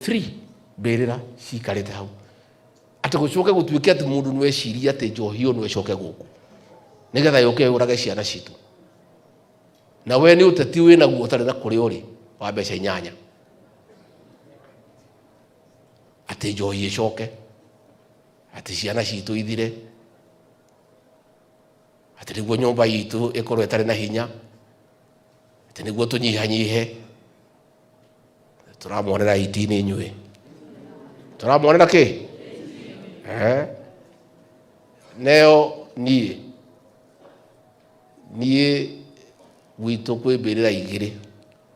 Three mbĩrĩra ciikarĩte hau atĩ gũcoke gũtuĩke atĩ mũndũ nĩweciria atĩ njohi ĩyo no ĩcoke gũkũ nĩgetha yũke yũrage ciana citũ. Na we nĩ ũteti wĩ naguo ũtarĩ na kũrĩa ũrĩ wa mbeca inyanya atĩ njohi ĩcoke, atĩ ciana citũ ithire, atĩ nĩguo nyũmba itũ ĩkorwo ĩtarĩ na hinya, atĩ nĩguo tũnyihanyihe. Tũramuonera 18 inyuĩ tũramuonera kĩ. Eh? Neo niĩ gwitũ kwĩ mbĩrĩra igĩrĩ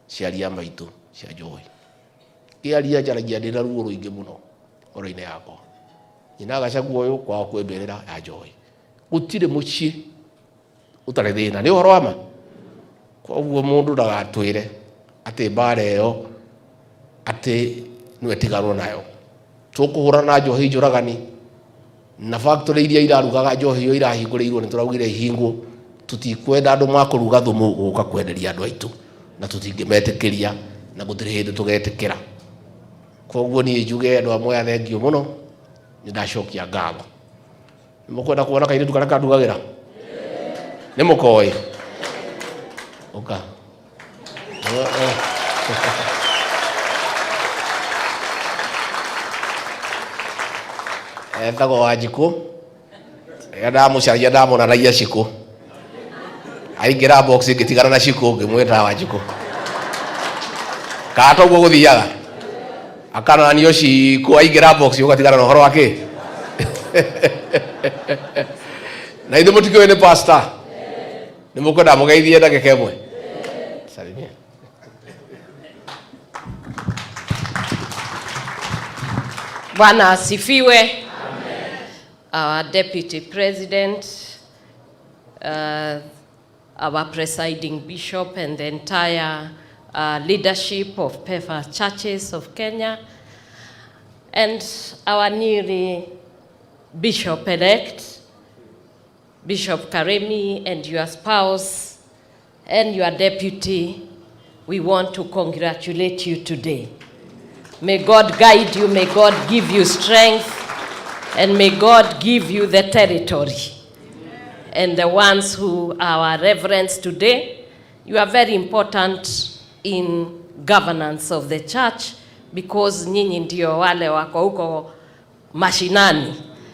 cia aria maitũ cia njohi. Kĩaria njaragia ndĩna ruo rũingĩ mũno ngoro-inĩ yakwa. Nyina Gachagua ũyũ kwao kwĩ mbĩrĩra ya njohi. Gũtirĩ mũciĩ ũtarĩ thĩna. Nĩ ũhoro wa ma. Koguo mũndũ ndagatwĩre atĩ mbara ĩyo atĩ nĩwe tiganwo nayo. Tũkũhũrana na njohi njũragani na factory iria irarugaga njohi ĩyo irahingũrĩirwo nĩ tũraugire ihingwo. Tũtikwenda andũ makũruga thumu gũka kwenderia andũ aitũ na tũtingĩmetĩkĩria na gũtirĩ hĩndĩ tũgetĩkĩra. Koguo niĩ njuge andũ amwe a thengiũ mũno, nĩ ndacokia ngatho. Nĩ mũkwenda kuona kairĩtu karĩa kandugagĩra? Nĩ mũkoĩ? Ũka. Etagwo Wanjikũ. Rĩrĩa ndamũcaragia ndamonanagia Cikũ. Aingĩra box ngĩtigana na Cikũ ngĩmwĩta Wanjikũ. Kana toguo gũthiaga? Akananio Cikũ aingĩra box ũgatigana na ũhoro wa kĩ? Na ithuĩ mũtikĩũĩ nĩ pastor. Nĩ mũkwenda mũgeithie ndagĩka ĩmwe? Salimia. Bwana asifiwe. Our Deputy President, our presiding bishop, and the entire leadership of PEFA Churches of Kenya, and our newly bishop-elect, Bishop Karemi, and your spouse, and your deputy, we want to congratulate you today. May God guide you, may God give you strength, and may God give you the territory. And the ones who are our reverends today, you are very important in governance of the church because nyinyi ndio wale wako huko mashinani.